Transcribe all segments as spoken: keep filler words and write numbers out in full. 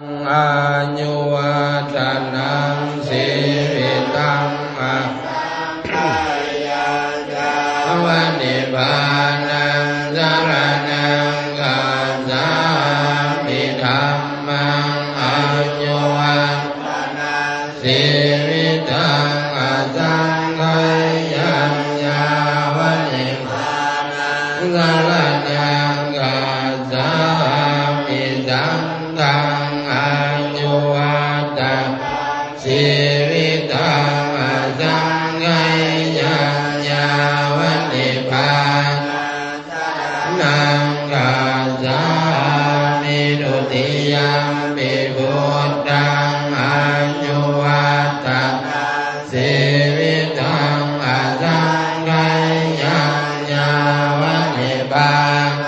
āyuvaḍḍhanaṃ sīvitaṃ asaṅkhayaṃ yāva nibbānaṃ saraṇaṃ gacchāmi. Dhammaṃ āyuvaḍḍhanaṃ sīvitaṃ asaṅkhayaṃ yāva nibbānaṃ saraṇaṃ gacchāmi. Saṅghaṃ āyuvaḍḍhanaṃ sīvitaṃ asaṅkhayaṃ yāva nibbānaṃ saraṇaṃ gacchāmi. Dutiyampi buddhaṃ āyuvaḍḍhanaṃ sīvitaṃ asaṅkhayaṃ yāva nibbānaṃ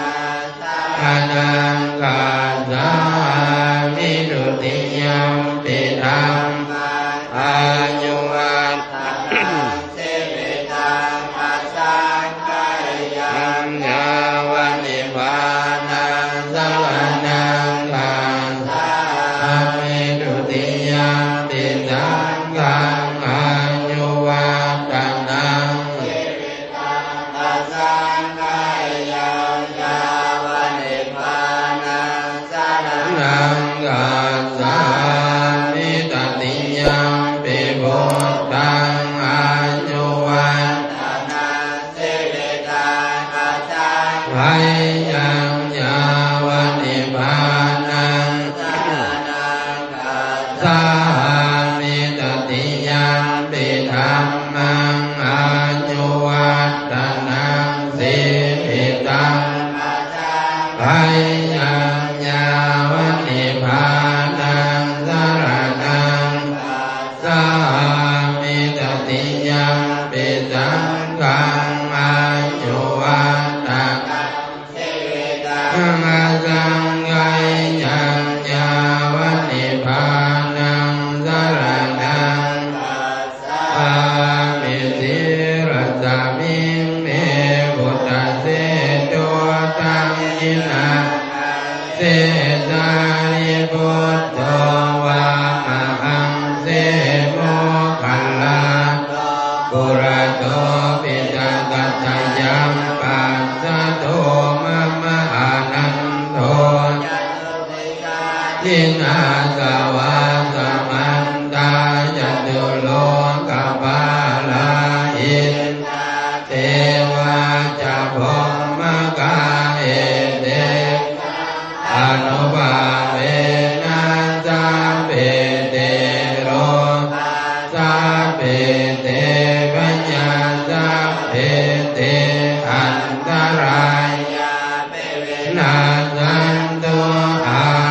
saraṇaṃ gacchāmi. Dutiyampi dhammaṃ āyuvaḍḍhanaṃ sīvitaṃ asaṅkhayaṃ yāva nibbānaṃ saraṇaṃ gacchāmi. Dutiyampi saṅghaṃ āyuvaḍḍhanaṃ sīvitaṃ asaṅkhayaṃ yāva nibbānaṃ saraṇaṃ gacchāmi. Tatiyampi buddhaṃ āyuvaḍḍhanaṃ sīvitaṃ asaṅkhayaṃ yāva nibbānaṃ saraṇaṃ gacchāmi. Tatiyampi dhammaṃ āyuvaḍḍhanaṃ sīvitaṃ asaṅkhayaṃ yāva nibbānaṃ saraṇaṃ gacchāmi. Tatiyampi saṅghaṃ āyuvaḍḍhanaṃ sīvitaṃ asaṅkhayaṃ yāva nibbānaṃ saraṇaṃ gacchāmi. Sīlasmiṃ me buddhaseṭṭho dakkhiṇānaṃ sesārīputto vāmahangse moggallāno purato piṭakattayam pacchato mama ānando dinā savā samantā catulokapālā indā devā ca bhummikā etesānubhāvena sabbe te rogā sabbe te bhayā sabbe te antarāyāpi vinassantu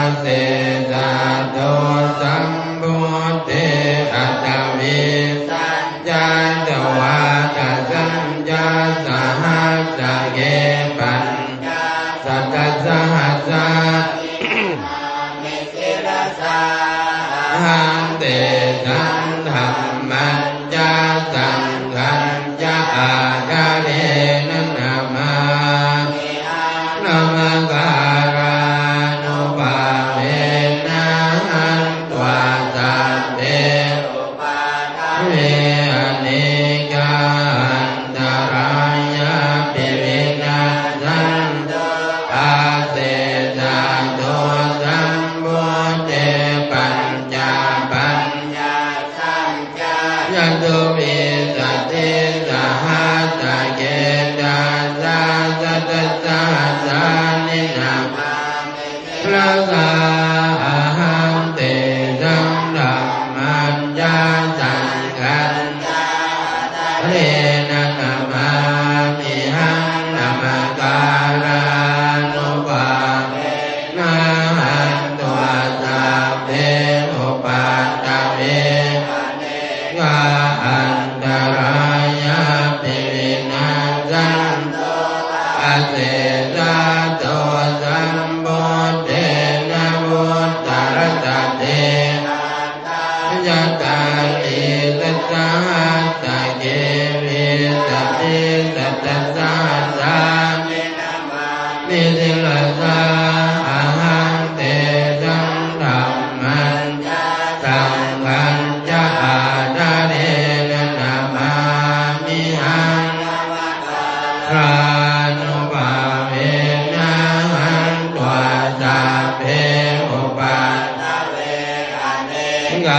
asesato. Sambuddhe aṭṭhavīsañca dvādasañca sahassake pañcasatasahassāni sirasā ahaṃ tesaṃ dhammañca saṅghañca ādarena namāmihaṃ. Namakārānubhāvena hantvā sabbe upaddave anekā antarāyāpi vinassantu asesato. Sambuddhe pañcapaññāsañca catuvīsatisahassake dasasatasahassāni namāmi sirasā ahaṃ. Tesaṃ dhammañca saṅghañca ādarena namāmihaṃ. Namakārānubhāvena hantvā sabbe upaddave anekā antarāyāpi vinassantu asesato. Sambuddhe navuttarasate aṭṭhacattāḷīsasahassake vīsatisatasahassāni namāmi sirasā ahaṃ. Tesaṃ dhammā Ānubhāvena hantvā sabbe upaddave, anekā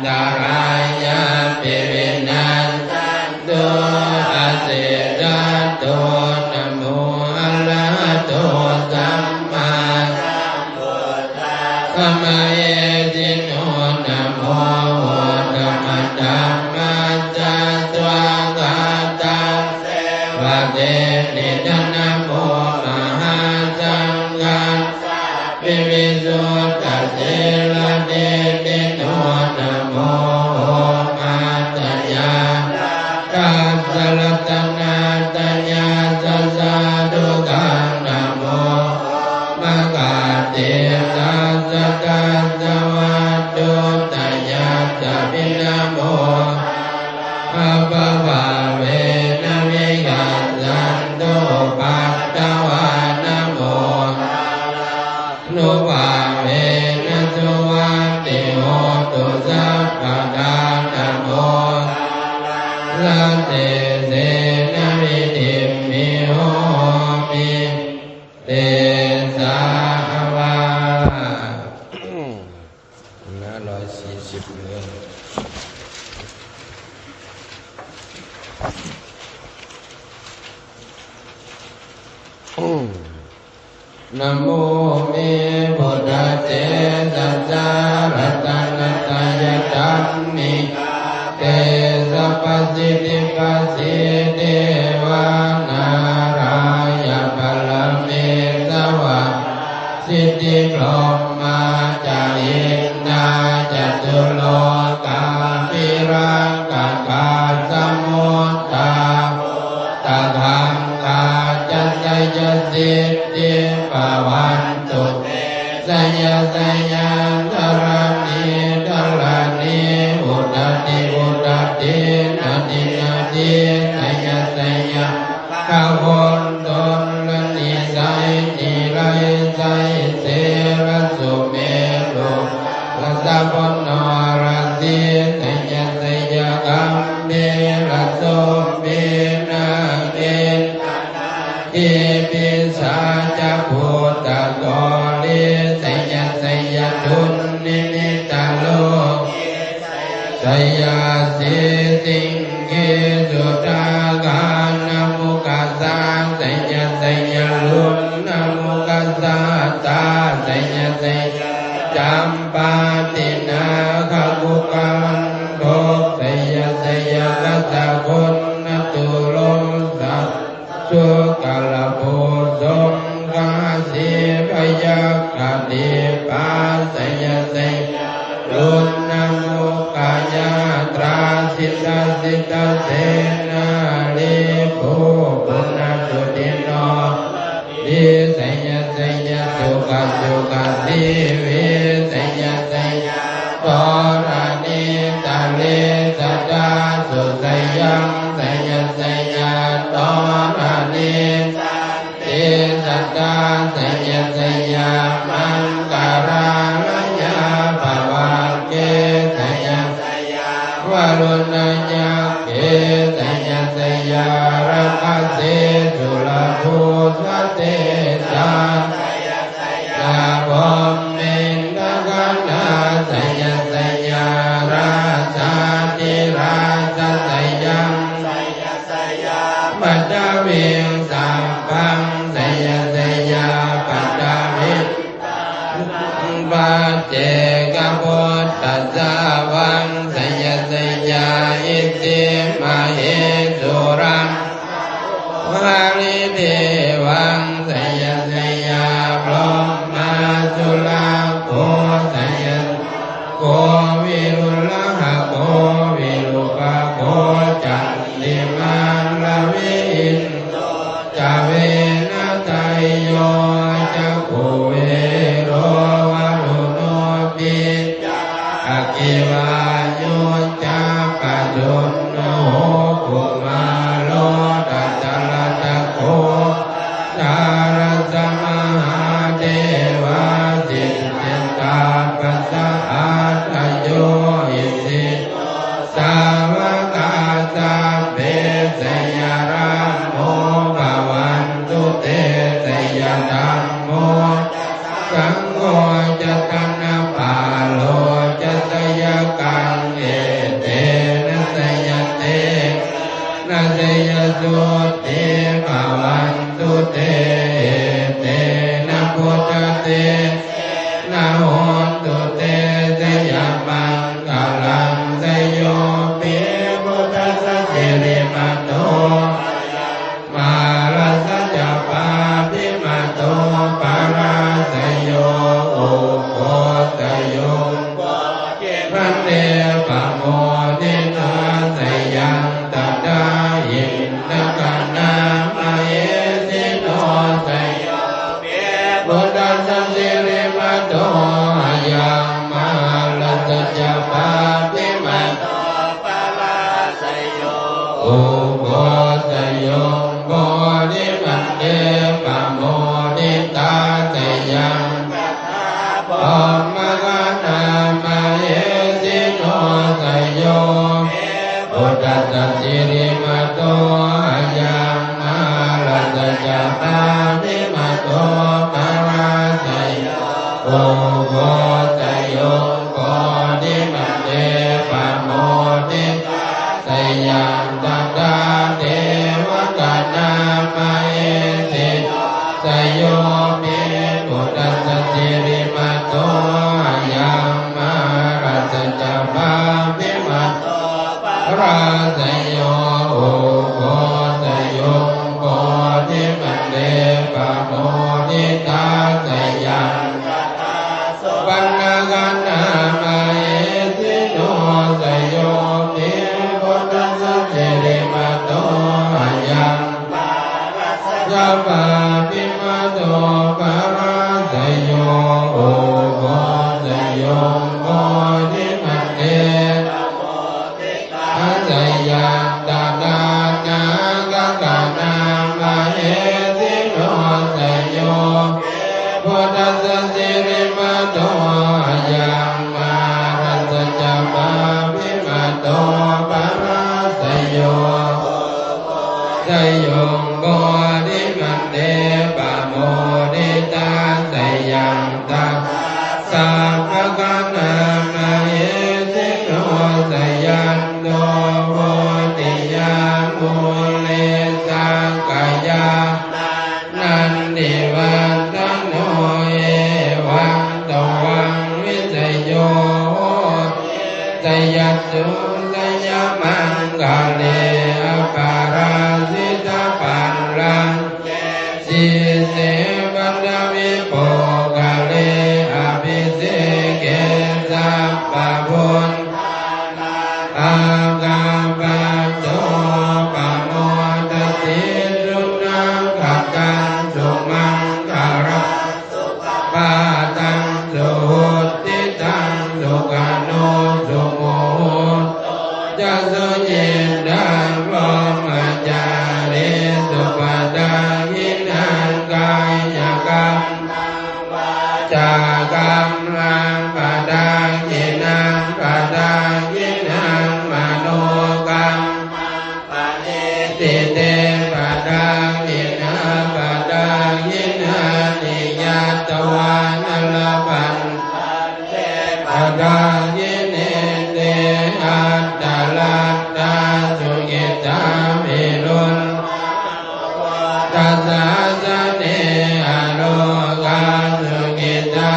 antarāyāpi vinassantu asesato. Namo arahato sammāsambuddhassa mahesino. Namo uttamadhammassa svākkhātasseva tenidha. Namo mahāsaṅghassāpi visuddhasīladiṭṭhino. Namo omātyāraddhassa ratanattayassa sādhukaṃ. Namo omakātītassa tassa vatthuttayassapi. Namo arahabhāvena vigacchantu upaddavā. Namo ānubhāvena suvatthi hotu sabbadā. Namo ārāsena vidhimhi homi tejavā. ห้าร้อยสี่สิบ เรื่อง Namo me buddhatejasā ratanattayadhammikā tejapasiddhi pasīdevā nārāyaparamesurā siddhibrahmā ca indā ca catulokā gambhīrakkhakā samuddā bhūtagaṅgā ca jayasiddhi bhavantu te. Jayasayastharaṇī dharaṇī udadhi udadhī nadi nadī jayasayastharaṇī sailyasailyasūrasūrasubhero sarasavanarajī jayasayagambhīrasombhī nāgendanāgī pisācabhūtakālī jayasayadunnimittarogī jayasayasīsihī sudāruṇanāmukhasā jayasayaladdunāmukhasātrā jayasayaladdhacampādināgakuṭaṅgabhū jayasayaladdhajaguṇaturaṅga sudāruṇasūkarabhūsuṅgā sīhayakkha dīpā jayasayaladdhanamukhayātrā sitasiddhasenārī bhū bhuṇasuddhi nānāvī jayasayasukhasukhajitvī jayasayadhoraṇītale sadā sujayaṃ jayasayadhoraṇī santi sadā jayasayamaṅgalāraññā bhavagge jayasayavaruṇayakkhe jayasayārakkhase surabhūsate sadā jayasayabhummigaṇā jayasayarājādhirājasayyaṃ jayasayapathaviṃ sabbaṃ jayasayapathaviṃ paccekabuddhasāvaṃ jayasayaisimahesuraṃ haridevaṃ jayasayabbrahmāsurakkho jayasayanago virūḷhako virūpakkho candimā ravi indo ca venateyyo ca kuvero varuṇopi ca aggi vāyo ca pājuṇho kumāro dhataraṭṭhako dātāladdhamahādevā siddhitāpasaādayo isino sāvakā sabbe jaya rāmo bhava Ugghosayuṃ bodhimaṇḍe pamoditā, jayaṃ tadā brahmagaṇā mahesino. Jayo me buddhassa sirīmato ayaṃ, mārassa ca pāpimato parājayo. Ugghosayuṃ bodhimaṇḍe pamoditā, jayaṃ tadā devagaṇā mahesino. Jayo me buddhassa sirīmato ayaṃ, mārassa ca pāpimato parājayo. Ugghosayuṃ bodhimaṇḍe pamoditā, jayaṃ tadā supaṇṇagaṇā mahesino. Jayo me buddhassa sirīmato ayaṃ, mārassa ca pāpimato parājayo. Ugghosayuṃ bodhimaṇḍe pamoditā, jayaṃ tadā nāgagaṇā mahesino. Jayo me buddhassa sirīmato ayaṃ, mārassa ca pāpimato parājayo. Ugghosayuṃ bodhimaṇḍe pamoditā, jayaṃ tadā sabbagaṇā mahesino. Jayanto bodhiyā mūle, sakyānaṃ nandivaḍḍhano, evaṃ tvaṃ vijayo hohi, jayassu jayamaṅgale. Aparājitapallaṅke, sīse paṭhavipokkhare, abhiseke sabbabuddhānaṃ, aggappatto pamodati. Sunakkhattaṃ sumaṅgalaṃ, supabhātaṃ suhuṭṭhitaṃ, sukhaṇo sumuhutto ca, suyiṭṭhaṃ brahmacārisu. Padakkhiṇaṃ kāyakammaṃ, vācākammaṃ padakkhiṇaṃ, padakkhiṇaṃ manokammaṃ, paṇidhī te padakkhiṇā, padakkhiṇāni katvāna, labhantatthe padakkhiṇe. Te atthaladdhā sukhitā viruḷhā, buddhasāsane arogā, sukhitā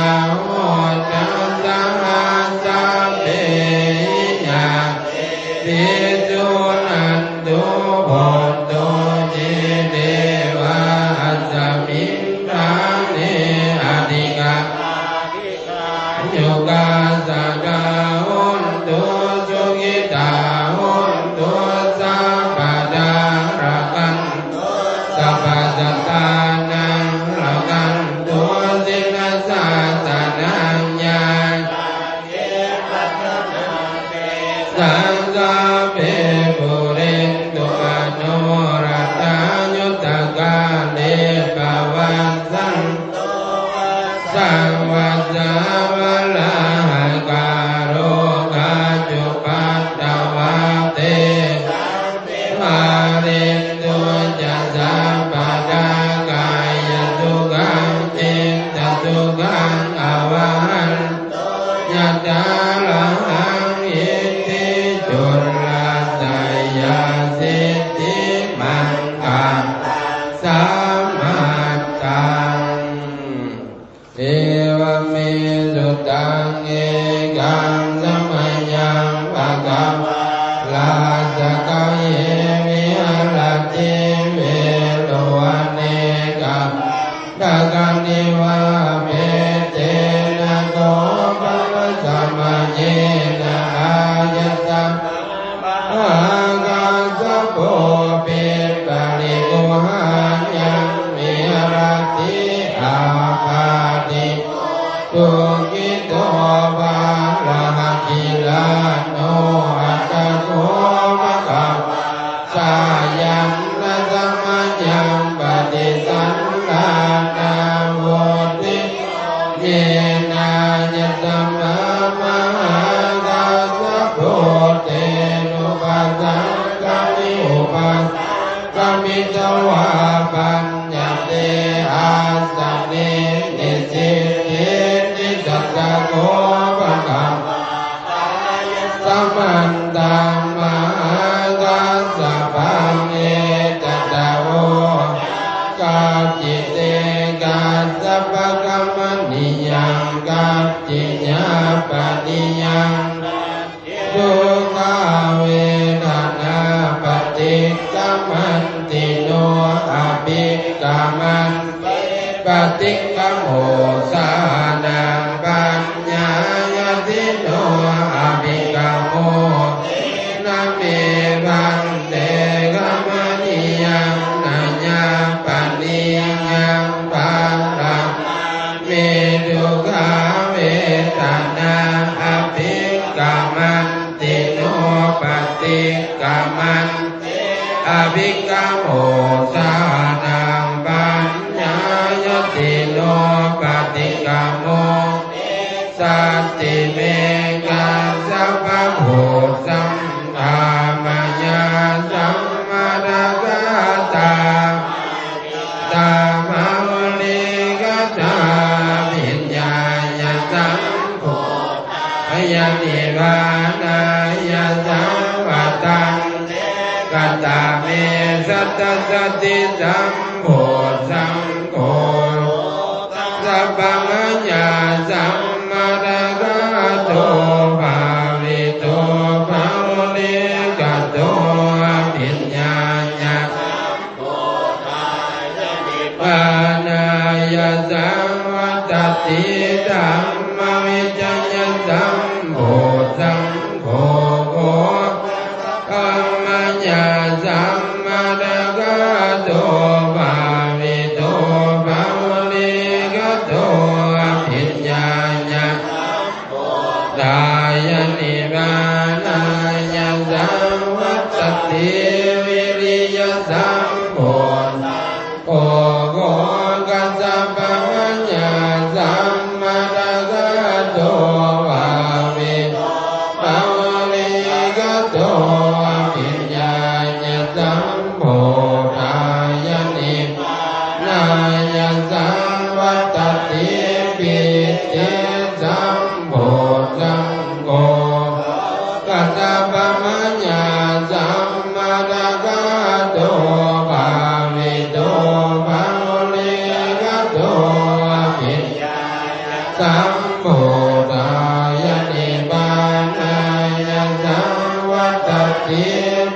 hotha saha sabbehi ñātibhi. Suṇantu bhonto ye devā, asmiṃ ṭhāne adhigamā, dīghāyukā sadā hontu, sukhitā hontu sabbadā. Rakkhantu sabbasattānaṃ, rakkhantu jinasāsanaṃ. Yā saṃ sabbe pūrentu manorathā, yuttakāle pavassantu vassaṃ vassā valāhakā. Rogā cupaddavā tesaṃ nivārentu ca sabbadā, kāyasukhaṃ cittasukhaṃ avahaṃ yathārahaṃ. Iddhicūllassayasiddhimaṅgalaṃ samattaṃ. Evaṃ me sutaṃ. Ekaṃ samayaṃ bhagavā rājagahe viharati veḷuvane kaṇ ḍakaniva. Etena kho bhagavatā āyasmato mahākassapo pippaliguhāyaṃ viharati. Dukkhiso barahagilāno. Atha kho bhagavā citte kassapakamaṇiyaṃ kacciññāpaṇiyaṃ. Dukkhā vedanā paṭikkamanti no abhikkama paṭikkamo jhānaṃ paññāyati no abhikkamo. Tena me bhante khamaniyaṃ nāyāpaṇīyaṃ bārata me dukkhā vedanā abhikkama ti no paṭikkamanti abhikkamo jhānaṃ paññāyati no paṭikkamo. Sati me kassapa bojjhaṅgā mayā sammadakkhātā tā bahulīkatā abhiññāya sambodhāya nibbānāya ca vattanti. Katame satta sati sambojjhaṅgo kassapa mayā sammadakkhāto bhāvito bahulīkato abhiññāya nibbānāya ca vattanti. Dhammavicaye sambojjhaṅgo kassapa mayā sammadakkhāto bhāvito bahulīkato abhiññāya sambodhāya nibbānāya ca vattanti. Viriyasambo ddhaṅgo kassapa mayā sammadakkhāto bhāvito bahulīkato abhiññāya sambodhāya nibbānāya ca vattanti. Piṭṭhisambojjhaṅgo kassapa mayā sammadakkhāto bhāvito bahulīkato abhiññāya sambodhāya nibbānāya ca vattanti.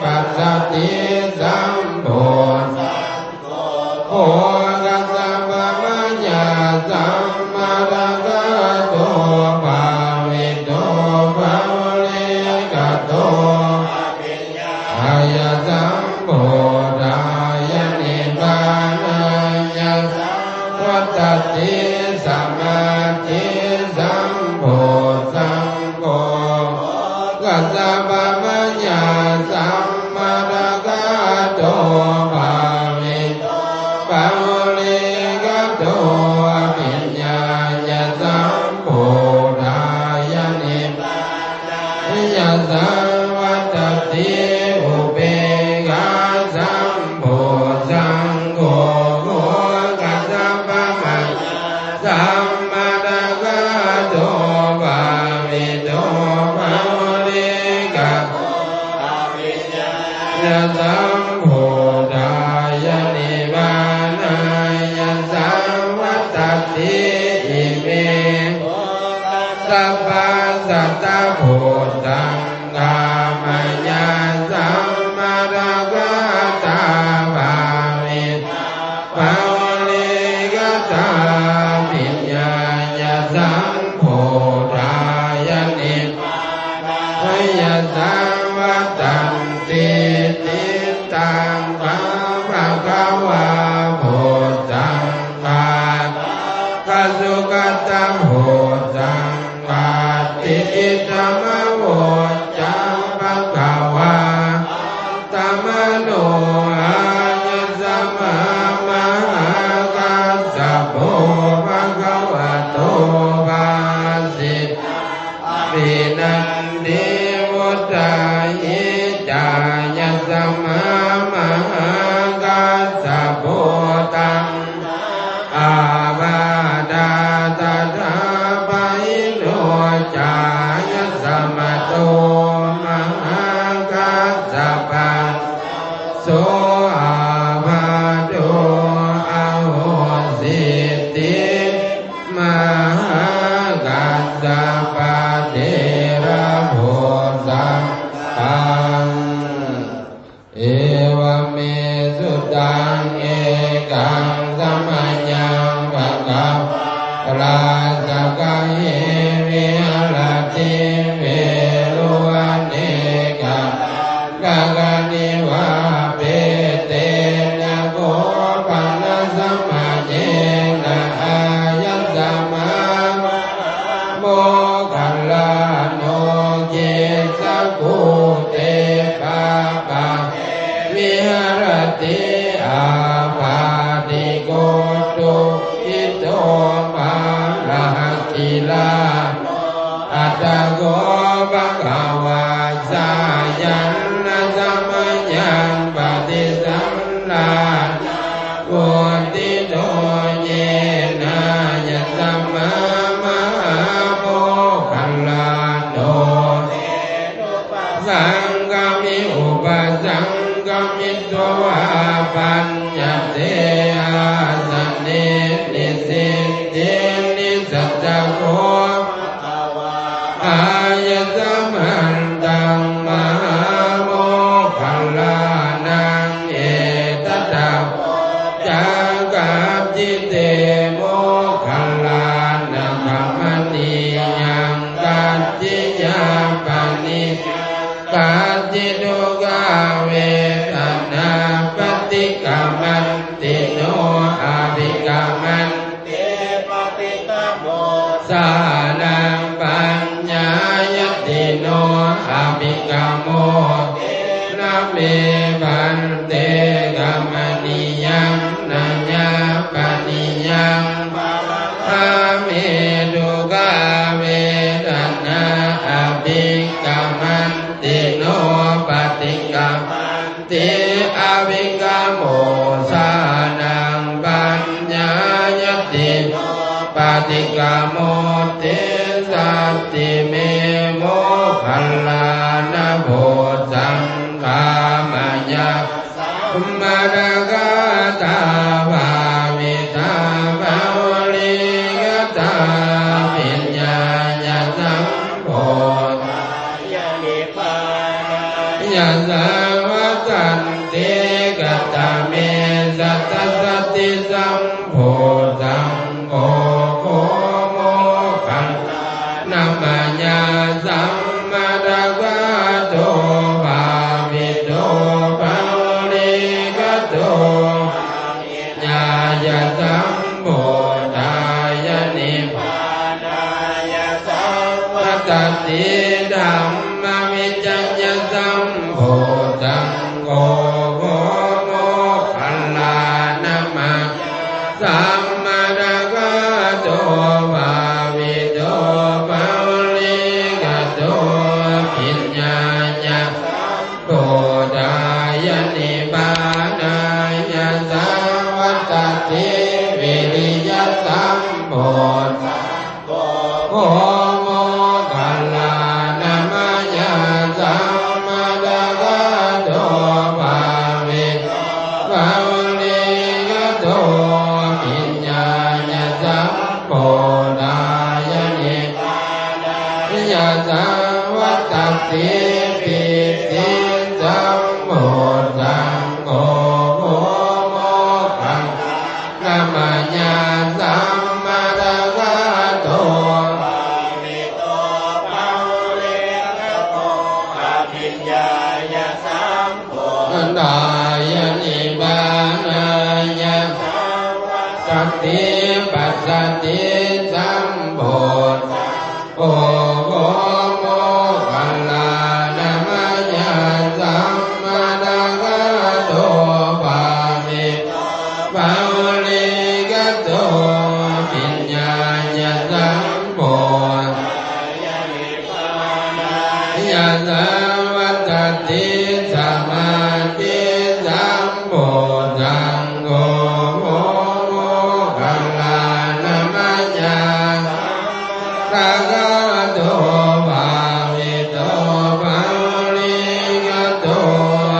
Paccasisambojjhaṅ go kassapa mayā sammadakkhāto bhāvito bahulīkato abhiññāya sambodhāya nibbānāya ca vattanti. Samādhisambojjhaṅ go kassapa mayā sammadakkhāto bhāvito bahulīkato abhiññāya sambodhāya nibbānāya ca vattanti. Upekkhāsambojjhaṅgo kassapa mayā sammadakkhāto bhāvito bahulīkato abhiññāya sambodhāya nibbānāya ca vattanti. Ime sabbasattabojjhaṅ gā mayā sammadakkhātā bhāvitā bahulīkatā abhiññāya sambodhāya nibbānāya ca vattanti. Ṭhitā bhagavā bojjhaṅgā sugatā bojjhaṅgā ti. Idamavoca bhagavā. Attamanā āyasmā mahākassapo bhagavato bhāsitaṃ abhinandī. Vuttā hi cāyasmā mahākassapo taṃ ābādhā tathā rājagahe viharati veḷuvane kaṭṭhakakivappetena kho pana samayena āyasmā moggallāno khissakūṭe pāpagge viharati ābādhiko dukkhi- -to mārakkilāno. Atha kho bhagavā sayana samayaṃ paṭisallānā vuṭṭhito yenāyasmā mahāmoggallāno saṅgami upasaṅgamitvā paññate āsane nisinni. Satta kho bhagavā āyasmantaṃ mahāmoggallānaṃ etadavoca: Kacci te moggallāna kamanīyaṃ, kacci yā panīyaṃ, kacci dukkhā vedanā paṭikkamanti no abhikkamanti paṭikkamosanāṃ paññāyati no abhikkamoti. Na me bhante kamanīyaṃ, na yā panīyaṃ, pahā me dukkhā vedanā abhikkamanti no paṭikkamanti abhikkamosanāṃ paññāyati no paṭikkamoti. Satti me moggallāna bojjhaṅgā maya sammadakkhātā bhāvitā bahulīkatā abhiññāya sambodhāya nibbānāya saṃvattanti. Katame satta sati sambojjhaṅgo kho moggallā na maya sammadakkhāto bhāvito bahulīkato abhiññāya sambodhāya nibbānāya saṃvattanti. Dhammavicaya sambojjhaṅgo kho moggallāna maya sammadakkhāto bhāvito bahulīkato abhiññāya sambodhāya nibbānāya saṃvattanti. Viriya sambojjhaṅgo kho moggallāna maya sammadakkhāto bhāvito bahulīkato abhiññāya sambodhāya nibbānāya saṃvattanti. Pīti sambojjhaṅgo kho moggallā na maya sammadakkhāto bhāvito bahulīkato abhiññāya sambodhāya nibbānāya saṃvattanti. Passaddhi sambojjhaṅgo kho moggallāna maya sammadakkhāto bhāvito bahulīkato abhiññāya sambodhāya saṃvattanti. Samādhi sambojjhaṅgo kho moggallāna maya sammadakkhāto bhāvito bahulīkato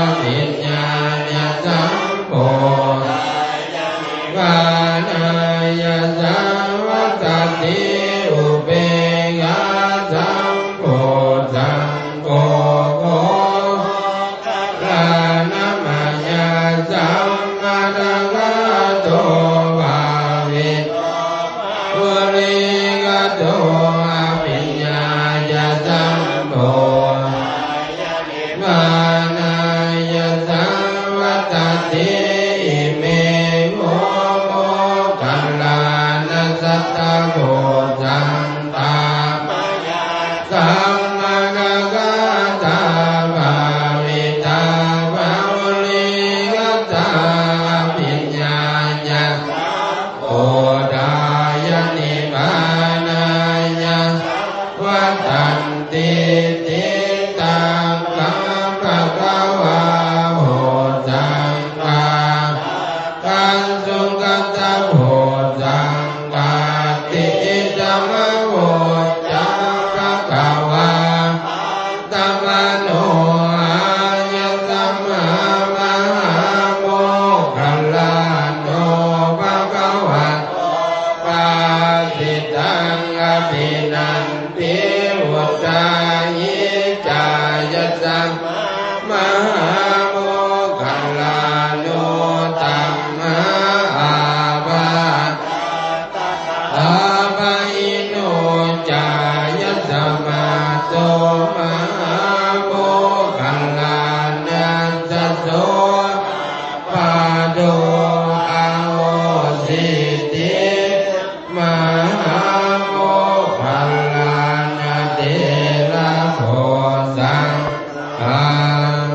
abhiññāya sambodhāya nibbānāya saṃvattanti. Upekkhā sambojjhaṅgo kho moggallāna maya sammadakkhāto bhāvito bahulī bodhāya nibbānāya vadantīti. Taṃ kho bhagavā bojjhaṅgā- -gā sugatā bojjhaṅgāti. Idamavoca bhagavā. Attamanā āyasmā mahāmoggallāno bhagavato bhāsitaṃ abhinandinī. Vuṭṭhāhi cāyasmā mahāmoggallāno tamhā ābādhā tathāpahīno cāyasmā so mahāmoggallānassa so ābādho ahosīti. Mahāmoggallāna therabojjhaṅgaṃ.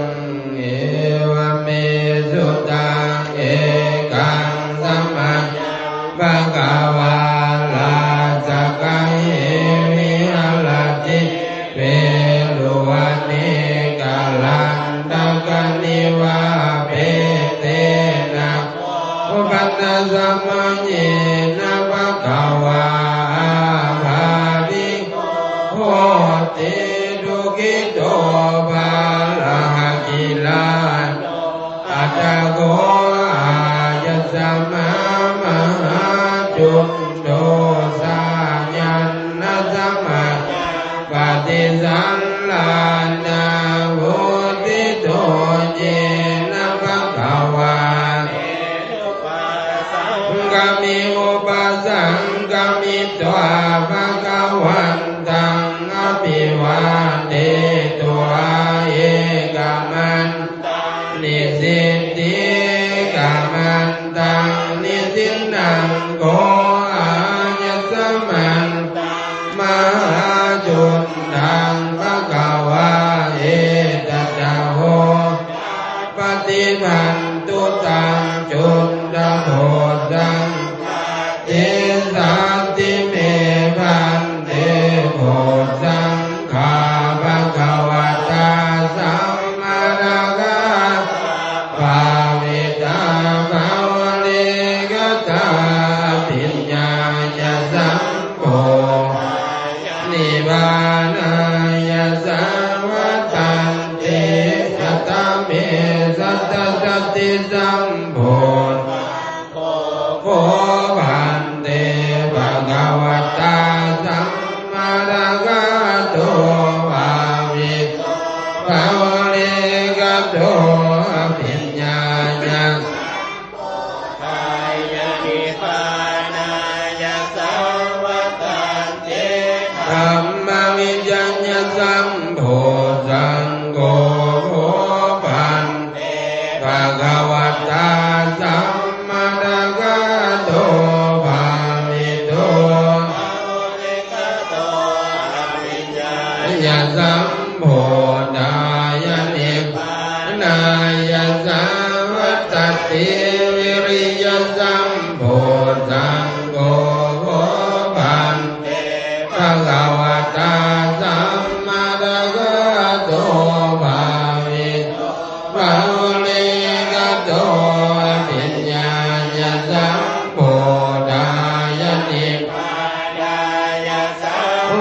Evaṃ me sutaṃ. Ekaṃ samayaṃ bhagavā rājagahe viharati jetvavane kalandhakaniva petena koṇḍaññasamaye na bhagavā ābādhiko hoti dukkhiso barahagilāno. Atha kho āyasmā mahācuddho sāyannasamayaṃ paṭisallānāvuṭṭhito yena bhagavā saṅgami upasaṅkamitvā bhagavantaṃ abhivādetvā ekaman taṃ nisinna. Ekamantaṃ nisinnaṃ kho āyasmantaṃ mahācuddhaṃ bhagavā etadahosi. Paṭibhaññutā cuddhabojjhaṅgā desāti me bhante bojjhaṅgā bhagavatā sammadakkhātā bhāvitā bahulīkatā abhiññāya sambodhāya nibbānāya ca vadanti. Katame sattā satisammodiṃ kho bhante bhagavatā sammadakkhāto bhāvito bahulīkato abhiññāya sambodhāya nibbānāya ca vadanti. Dhammavicayyasambojjhaṅgo kho bhante bhagavatā sammadakkhāto bhāvito bahulīkato abhiññāya sambodhāya nibbānāya ca vadanti. Viriyasambojjhaṅgo kho bhante bhagavatā sammadakkhāto bhāvito bahulīkato abhiññāya sambodhāya nibbānāya ca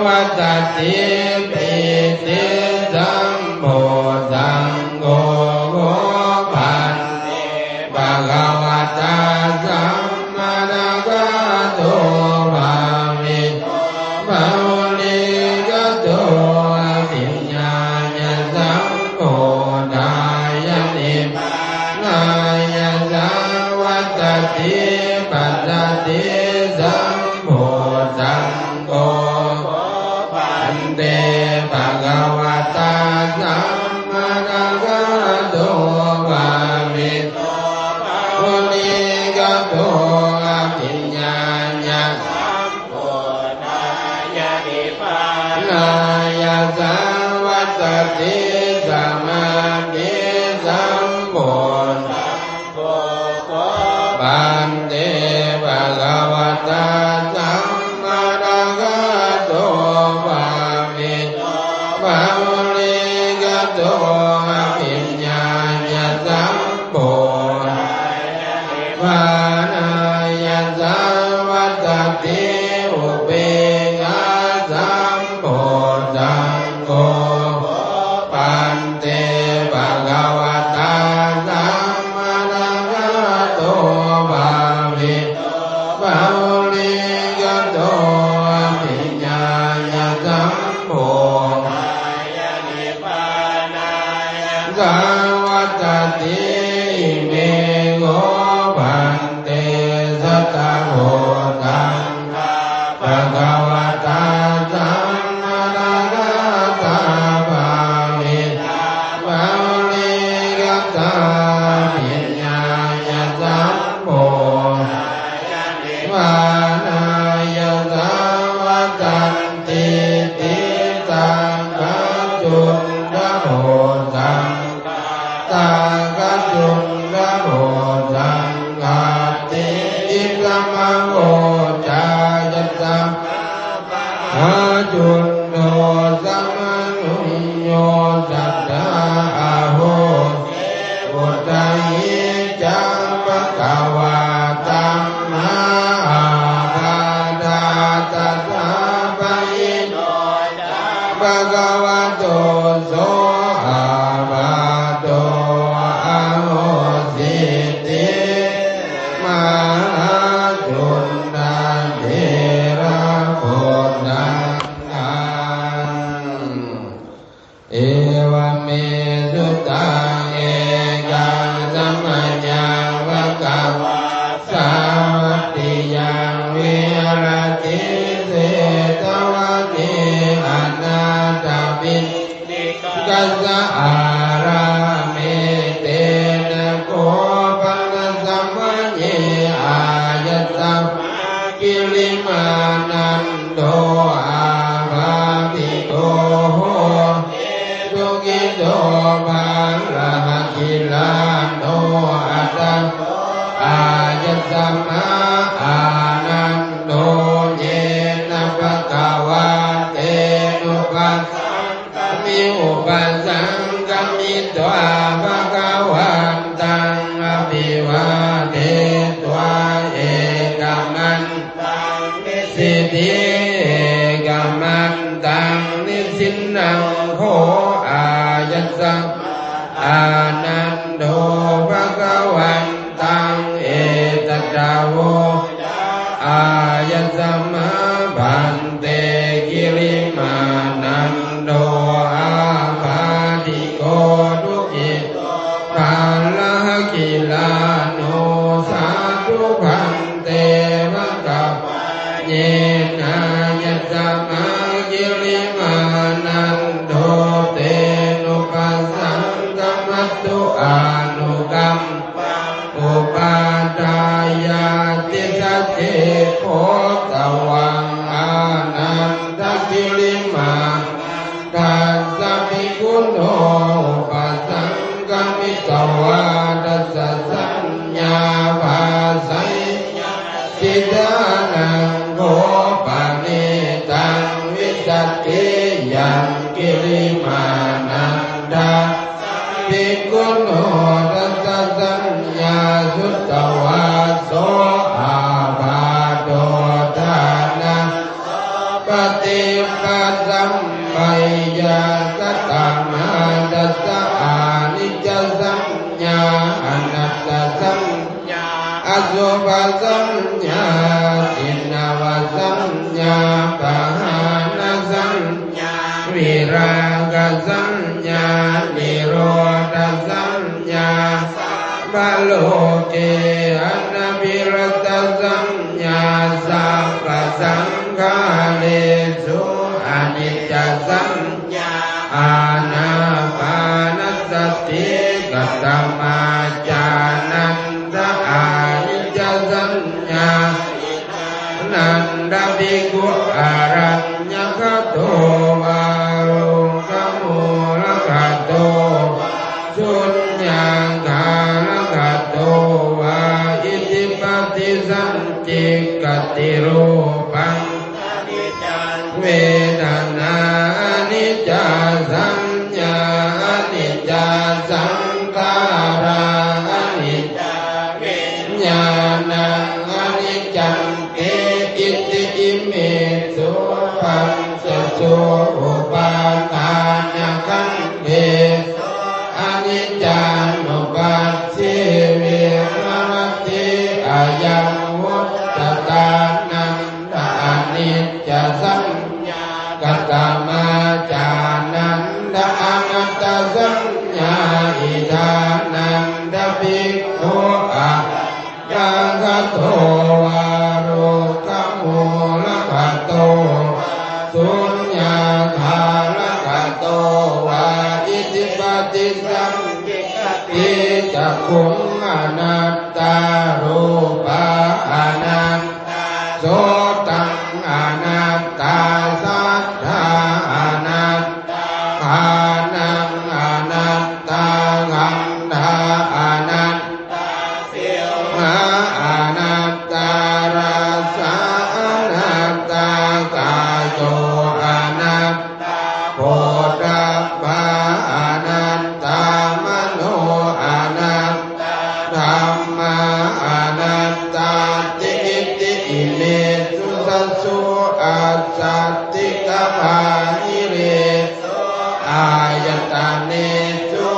vadanti. Pītisambojjhaṅgo kho bhante bhagavatā sammadakkhāto bhāvito bahulīkato abhiññāya sambodhāya nibbānāya ca vadanti. Pañcatīsambojjhaṅgo kho bhante bhagavatā sammadakkhāto bhāvito bahulīkato abhiññāya sambodhāya nibbānāya ca vadanti. Samādhisambojjhaṅgo kho bhante bhagavatā bhagavatā sammāsambuddho bhāvito bahulīkato abhiññāya sambodhāya nibbānāya saṃvattati. Upekkhāsambodhaṃ kho bhante bhagavatā sammāsambuddho bhāvito bahulīkato abhiññāya sambodhāya nibbānāya saṃvattati. Ime kho bhante satabodhaṃ bhagavatā sammāsambuddho bhāvito bahulīkato abhiññāya sambodhāya nibbānāya saṃvattatiti. Taṃ kho cundabojaṃ taṃ kho cundabojaṃ khattiṃ idamavoca. Yasmā cundo samanussūto sadā ahosi, udāhi ca bhagavā dhammā appaṭihattā, tathāpahīno ca bhagavato so appaṭo ahosīti. Mahācundatherabojjhaṅgaṃ. Evaṃ me sutaṃ. Ekaṃ samayaṃ bhagavā sāvatthiyaṃ viharati jetavane anāthapiṇḍikassa ārāme. Tena kho pana samaye āyasmā kilimānando ābādhiko hoti dukkhiso barahagilāno. Atha kho āyasmā ānando yena bhagavā tenupasaṅkami, upasaṅkamitvā bhagavantaṃ abhivādetvā ekamantaṃ nisīdi. Ekamantaṃ nisinnaṃ kho āyasmā ānando bhagavantaṃ etadavoca: Āyasmā bhante kilimānando ābādhiko dukkhi barahagilāno. Sādhu bhante bhagavā yenāyasmā kilimānando tenupasaṅkamathu anukampaṃ upādāya tisaṭṭhe kho tvaṃ ānanda kilimānandassa bhikkhuno upasaṅkamitvā dassasaññā bhāseyyāsi. Ṭhānaṃ kho paṇītaṃ vijjati yaṃ kilimānanda bhikkhuno dassasaññā sutvā so ābādho ṭhānaso paṭippasampayya. Katamā dasa aniccasaññā anattasaññā asubhasaññā khīṇavasaññā pahānasaññā virāgasaññā nirodhasaññā sabbaloke anabhiratasaññā sabbasaṅkhāresu aniccasaññā ānāpānasati. Katamā cānanda aniccasaññā nanda bhikkhu araññagato vā rukkhamūlagato vā suññāgāragato vā iti paṭisañcik kati rūpaṃ aniccaṃ, vedanā aniccā, saññā aniccā, saṅkhārā aniccā, viññāṇaṃ aniccaṃ ti. Iti imesu paccasu upādānakhandhesu aniccānupassi viharati. Ayaṃ vuccatānanda aniccasaññā. Katamā cānanda anattasaññā? Idānanda bhikkhu a raññagato vā rukkhamūlagato vā suññāgāragato vā iti paṭisaññiyyati. Cakkhuṃ anattā, rūpā anattā, sotaṃ anattā, saddā anattā, ghānaṃ anattā, gandhā anattā, sillhā anattā, rasā anattā, kāyo anattā, phoṭṭhabbā anattā, mano anattā, dhammā anattāti. Iti imesu dasu accatthitabāhiresu āyatanesu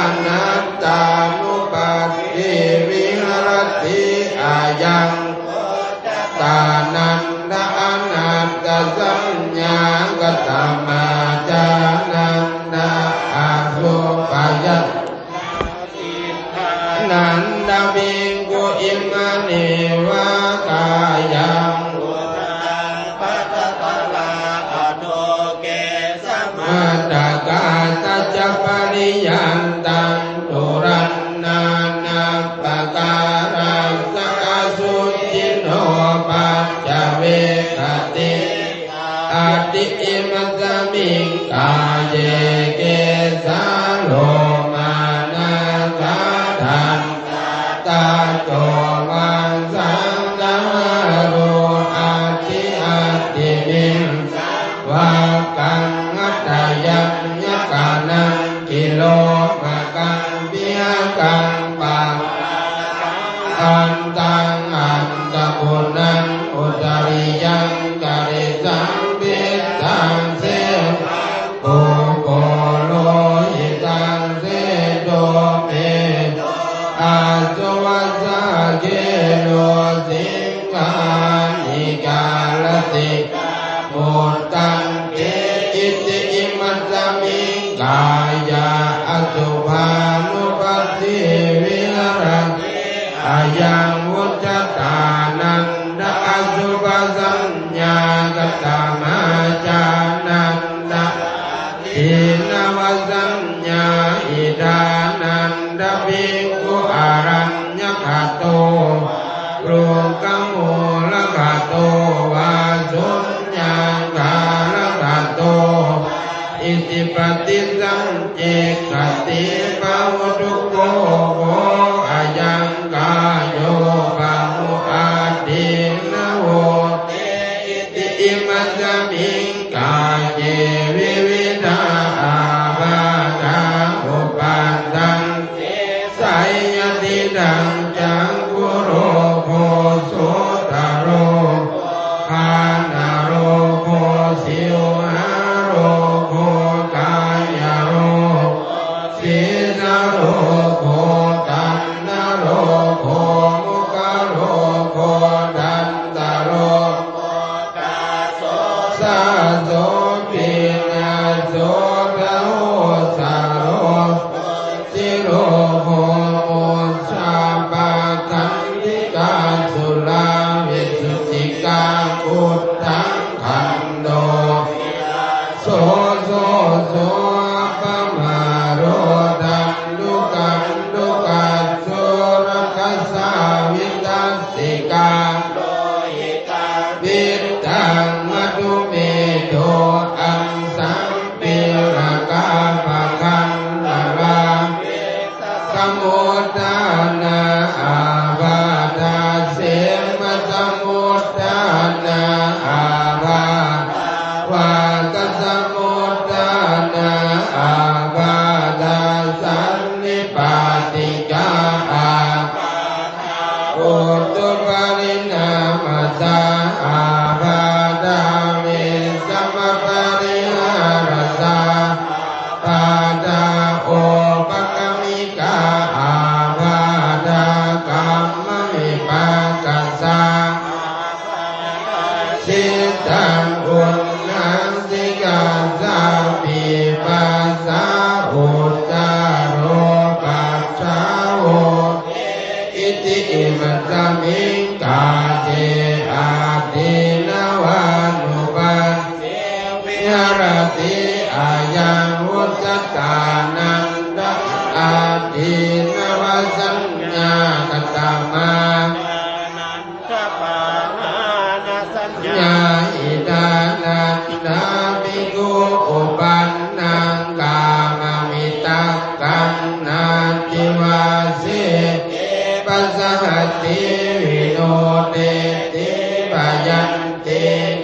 anattānupassi viharati. Ayaṃ vuccatānanda anattasaññā. Katamā cānanda asubhaya nanda bhikkhu imaneva kāyaṃ uttaraṃ pacchatarā adho kesamatthakā taca pariyantaṃ turaṇṇānappakārañca asucino paccavegati. Iti imasmiṃ kāye kesā lomā nakhā daṇ tā taco vassantaharo ati ati miṃ vakkaṃ hadayaññakanaṃ kilomakaṃ piyakaṃ pāṇakaṃ antaṃ antaguṇaṃ udariyaṃ karisaṃ pittaṃ sesaṃ pubbo lohitaṃ sedo medo assu vasā khelo siṅghāṇikā lasikā muttante. Iti imasmiṃ kāye asubhānupassi viharati. Ayaṃ vuccatānanda asubhasañ ñā. Katamā cānanda ādīnavasaññā? Idānanda bhikkhu araññagato vā rukkhamūlagato vā suññāgāragato vā iti paṭisañcikkhati. Pahūtuko kho ayaṃ kāyo bahuādīnavo te. Iti imasmiṃ kāye vividhā ābādhā uppattanti. Seyyathīdaṃ, cakkhurogō sotarogō ghānarogō sīhārogō kāyarogo sīsarogo daṇḍarogo mukharo go dantarogo kaso saso pīnaso daho sarogo sirogo mucchā pakkhandikā sulā visuddhikā kuṭṭhaṅ kaṇḍo so so so appamāro daṇḍukaṇḍu kaso rakkhasā vitassikā lohitā pittaṃ madhu medo asaṃ pilakā pagandharā samuddanā ābādhā khemasamud Siddhaṃ uṇṇaṃ sikhassāpi passa uccāro pacchā hoti. Iti imasmiṃ kāle ādīnavānupassaye viharati ayaṃ vuccatānanda ādīnavasaññā. Katamā pahānāsaññā? Idānanda bhikkhu uppannaṃ kāmavitakkhaṃ nattivasīti pasahati vinodeti bhayantikaro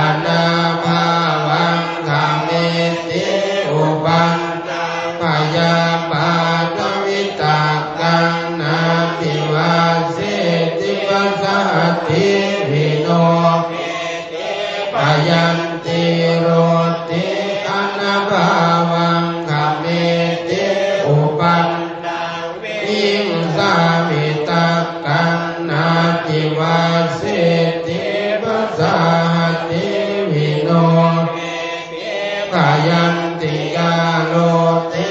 anabhāvaṃ khameti uppannaṃ bhayapādavitakkaṃ nattivasīti pasahati vinodeti bhayantirodhi anabhāvaṃ khameti uppannaṃ vihiṃsāvitakkaṃ nattivasīti pasahati vinodeti bhayantikaroti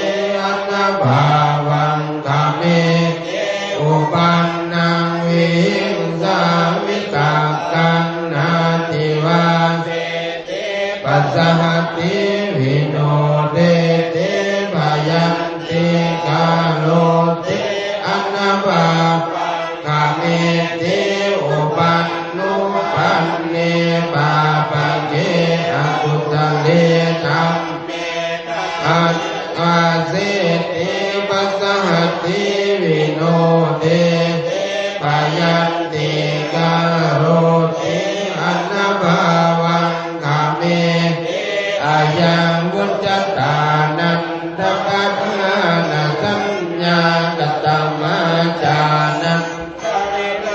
anabhāvaṃ khameti uppannaṃ vihiṃsāvitakkaṃ nattivasīti pasahati vinodeti bhayantikaroti anabhāvaṃ khameti uppannuppanne pāpake akusale dhamme nattivasīti pasahati vinodeti bhayantikaroti anabhāvaṃ khameti ayaṃ vuccatānanda pahānāsaññā. Katamā cānanda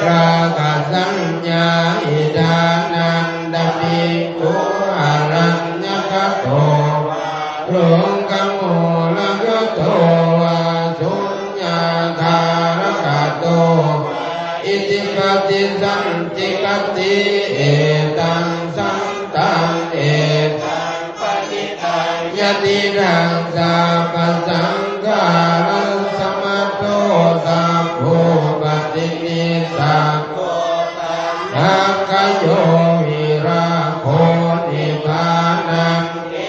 virāgasaññā? Idānanda bhikkhu araññagato vā rukkhamūlagato vā suññāgāragato vā iti paṭisañcikkhati etaṃ santaṃ etaṃ paṇītaṃ yadidaṃ sabbasaṅkhārasamatho sabbupaṭinissaggo taṇhākkhayo virāgo nibbānanti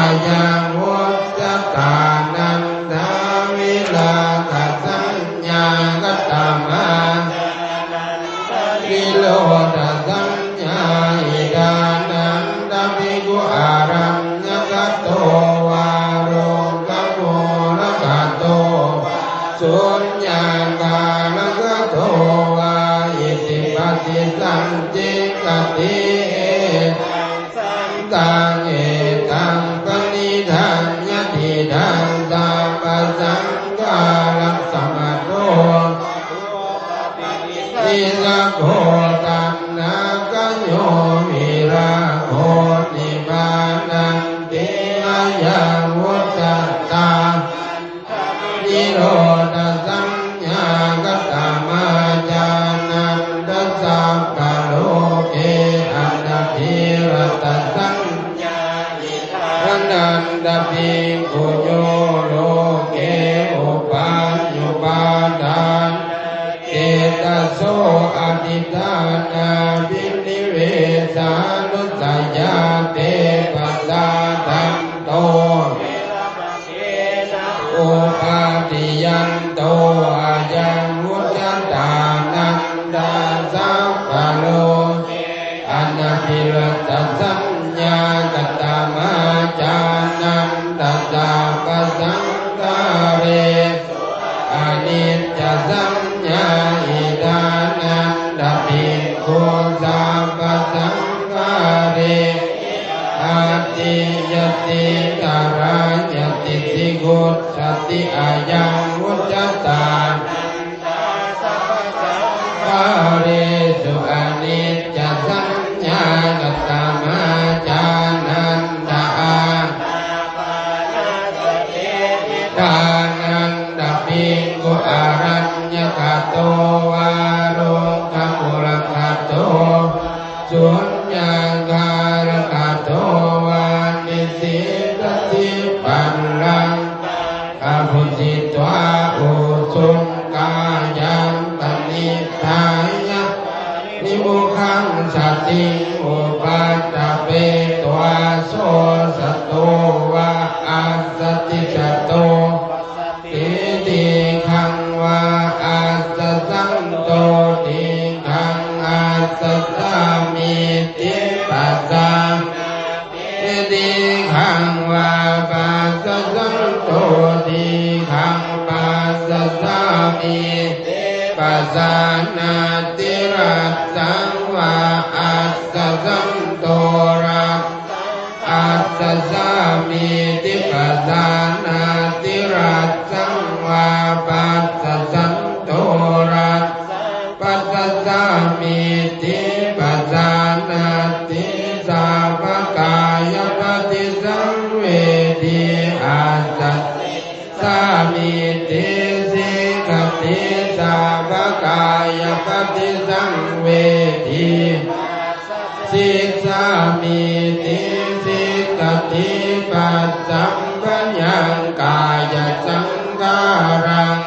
ayaṃ vuccatānanda virāgasaññā. Katamā nirodhasaññā? Idānanda bhikkhu araññagato vā rukkhamūlagato vā suññāgāragato vā iti paṭisañcikkhati etaṃ santaṃ etaṃ paṇītaṃ yadidaṃ sabbasaṅkhārasamatho nissaggo taṇhākkhayo virāgo nibbānanti ayaṃ vuccatānanda nirodhasaññā. Katamā cānanda sabbaloke anabhiratasaññā? Idānanda bhikkhu yo loke upaññupādānacetaso adiṭṭhānābhinivesānussayā te pasādanto upādiyanto ayaṃ vuccatānanda sabbaloke anabhiratasaññā. Katamā cānanda sabbasaṅkhāresu aniccasaññā? Idānanda bhikkhu sabbasaṅkhārehi atthi yatthi tarāyati sikhussati ayaṃ vuccatānanda sabbasaṅkhāresu aniccasaññā. Katamā cānanda ānāpānasati? Idānanda bhikkhu araññagato vā rukkhamūlagato suññāgāragato vā nisidati pallaṅkabhujitva ujuṃ kāyaṃ paṇidhāya vimukham satiṃ upaṭṭhapetvā so sato vā assati sato dīghaṃ vā assasanto dīghaṃ assasāmīti pasā dīghaṃ vā passasanto dīghaṃ passasāmīti pasānāti racchaṃ vā assasanto racchaṃ assasāmīti pasānāti racchaṃ vā passasanto racchaṃ passasāmīti pasānāti sabbakāyapaṭisaṃvedī assasissāmīti sikkhati sabbakāyapaṭisaṃvedī sissāmīti sikkhati paccappayaṃ kāyasaṅkhāraṃ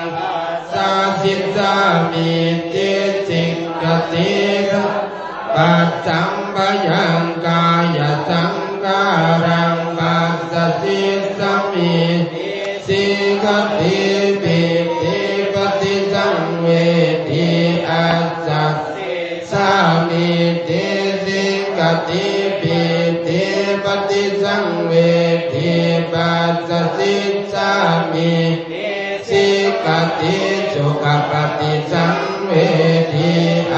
passasissāmīti sikkhati paccappayaṃ kāyasaṅkhāraṃ passasissāmīti sikkhati pītipaṭisaṃvedī assasissāmīti sikkhati pītipaṭisaṃvedī passasissāmīti sikkhati sukhapaṭisaṃvedī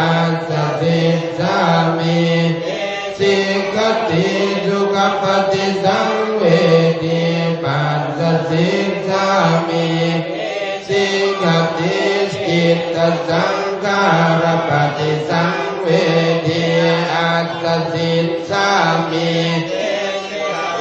assasissāmīti sikkhati sukhapaṭisaṃvedī passasissāmīti sikkhati cittasaṅkhārapaṭisaṃvedī assasissāmīti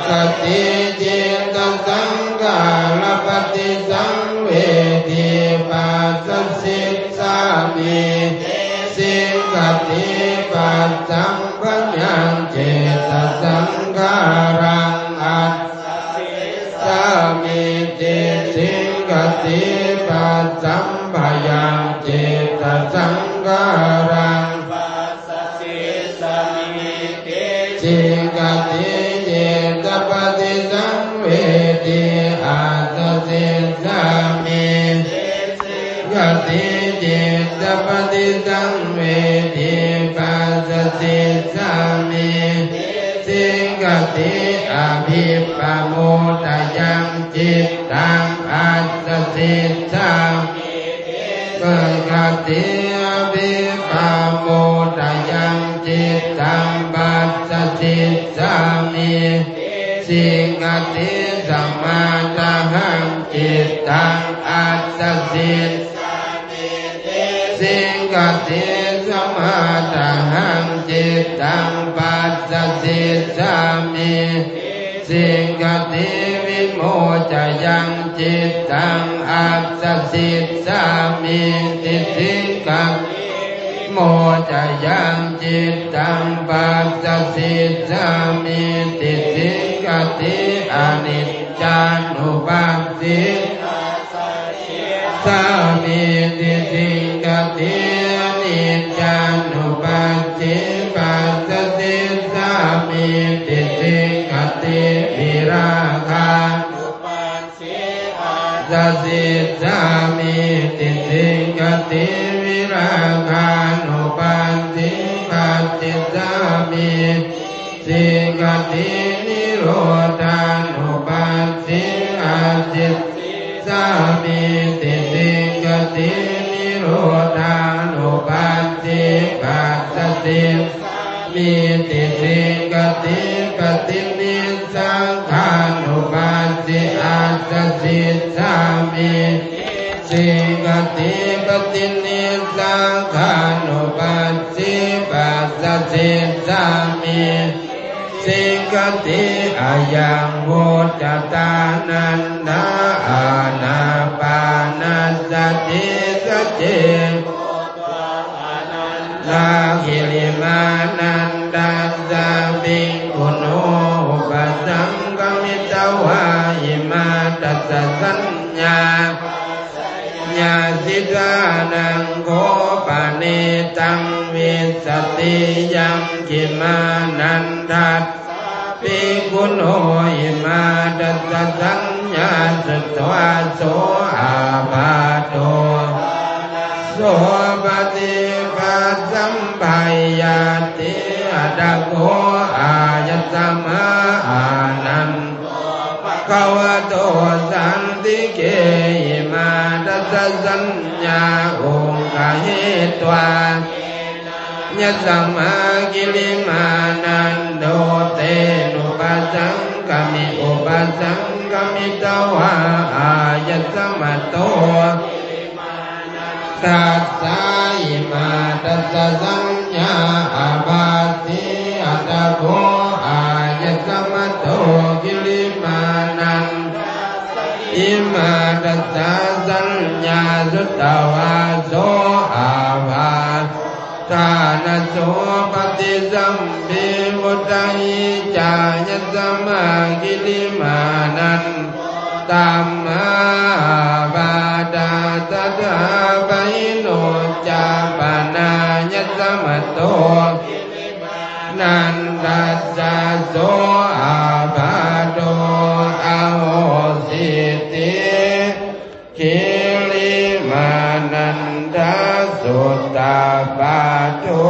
sikkhati cittasaṅkhārapaṭisaṃvedī passasissāmīti sikkhati paccappayaṃ cittasaṅkhāraṃ assasissāmīti sikkhati paccappayaṃ cittasaṅkhāraṃ passasissāmīti sikkhati cittapaṭisaṃvedī assasissāmīti sikkhati cittapaṭisaṃvedī passasissāmīti sikkhati abhippamodayaṃ cittaṃ assasissāmīti sikkhati abhippamodayaṃ cittaṃ passasissāmīti sikkhati samādahaṃ cittaṃ assasissāmīti sikkhati samādahaṃ cittaṃ passasissāmīti sikkhati vimocayaṃ cittaṃ assasissāmīti sikkhati vimocayaṃ cittaṃ passasissāmīti sikkhati aniccānupassī sāmīti sikkhati aniccānupassī passasissāmīti sikkhati virāgānupassī assasissāmīti sikkhati virāgānupassī passissāmīti sikkhati nirodhānupassī assasissāmīti sikkhati nirodhānupassī passasissāmīti sikkhati paṭinissagghānupassī assasissāmīti sikkhati paṭinissagghānupassī passasissāmīti sikkhati. Ayaṃ vuccatānanda ānāpānasati sacce ānandaṃ girimānanda bhikkhuno upasaṅkamitvā imā dasasaññā siddhānaṃ kho paṇītaṃ vijjati yaṅkimānandā bhikkhuno imā dasasaññā sutvā so ābādho so paṭiphassam bhayati. Atha kho āyasmā ānando bhagavato santike imā dasasaññā uggahetvā yasmā kilimānando tenupasaṅkami upasaṅkamitvā āyasmato dassa imā dasasaññā ābhāsi. Atha kho āyasmato kilimānanda imā dasasaññā sutvā so ābhā dāna so paṭisambhi vuṭṭhāhi cāyasmā kilimānando dhammā ābādhā sadā pahīno ca panāyasmato nandassa so ābādho ahosīti. Kilimānanda suttapāṭho.